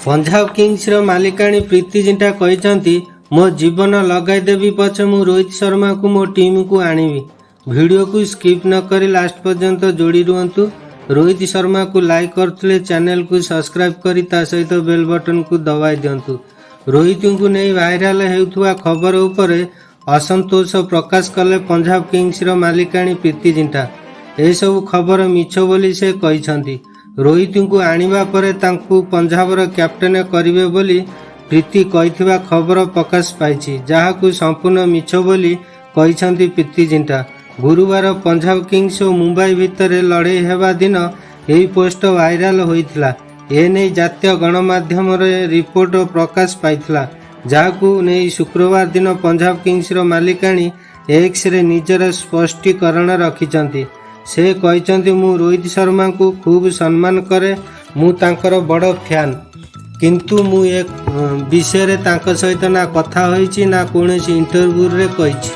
ପଞ୍ଜାବ କିଙ୍ଗସର ମାଲିକାଣୀ ପ୍ରୀତି ଜିଣ୍ଟା କହିଛନ୍ତି, ମୋ ଜୀବନ ଲଗାଇଦେବି ପଛେ ମୁଁ ରୋହିତ ଶର୍ମାକୁ ମୋ ଟିମକୁ ଆଣିବି। ଭିଡ଼ିଓକୁ ସ୍କିପ୍ ନ କରି ଲାଷ୍ଟ ପର୍ଯ୍ୟନ୍ତ ଯୋଡ଼ି ରୁହନ୍ତୁ। ରୋହିତ ଶର୍ମାକୁ ଲାଇକ୍ କରୁଥିଲେ ଚ୍ୟାନେଲକୁ ସବସ୍କ୍ରାଇବ୍ କରି ତା ସହିତ ବେଲ୍ ବଟନକୁ ଦବାଇ ଦିଅନ୍ତୁ। ରୋହିତଙ୍କୁ ନେଇ ଭାଇରାଲ ହେଉଥିବା ଖବର ଉପରେ ଅସନ୍ତୋଷ ପ୍ରକାଶ କଲେ ପଞ୍ଜାବ କିଙ୍ଗସର ମାଲିକାଣୀ ପ୍ରୀତି ଜିଣ୍ଟା। ଏସବୁ ଖବର ମିଛ ବୋଲି ସେ କହିଛନ୍ତି। ରୋହିତଙ୍କୁ ଆଣିବା ପରେ ତାଙ୍କୁ ପଞ୍ଜାବର କ୍ୟାପ୍ଟେନ କରିବେ ବୋଲି ପ୍ରୀତି କହିଥିବା ଖବର ପ୍ରକାଶ ପାଇଛି, ଯାହାକୁ ସମ୍ପୂର୍ଣ୍ଣ ମିଛ ବୋଲି କହିଛନ୍ତି ପ୍ରୀତି ଜିଣ୍ଟା। ଗୁରୁବାର ପଞ୍ଜାବ କିଙ୍ଗସ ଓ ମୁମ୍ବାଇ ଭିତରେ ଲଢ଼େଇ ହେବା ଦିନ ଏହି ପୋଷ୍ଟ ଭାଇରାଲ ହୋଇଥିଲା। ଏନେଇ ଜାତୀୟ ଗଣମାଧ୍ୟମରେ ରିପୋର୍ଟ ପ୍ରକାଶ ପାଇଥିଲା, ଯାହାକୁ ନେଇ ଶୁକ୍ରବାର ଦିନ ପଞ୍ଜାବ କିଙ୍ଗସର ମାଲିକାଣୀ ଏକ୍ସରେ ନିଜର ସ୍ପଷ୍ଟୀକରଣ ରଖିଛନ୍ତି। ସେ କହିଛନ୍ତି, ମୁଁ ରୋହିତ ଶର୍ମାଙ୍କୁ ଖୁବ୍ ସମ୍ମାନ କରେ। ମୁଁ ତାଙ୍କର ବଡ଼ ଫ୍ୟାନ୍। କିନ୍ତୁ ମୁଁ ଏ ବିଷୟରେ ତାଙ୍କ ସହିତ ନା କଥା ହୋଇଛି, ନା କୌଣସି ଇଣ୍ଟରଭ୍ୟୁରେ କହିଛି।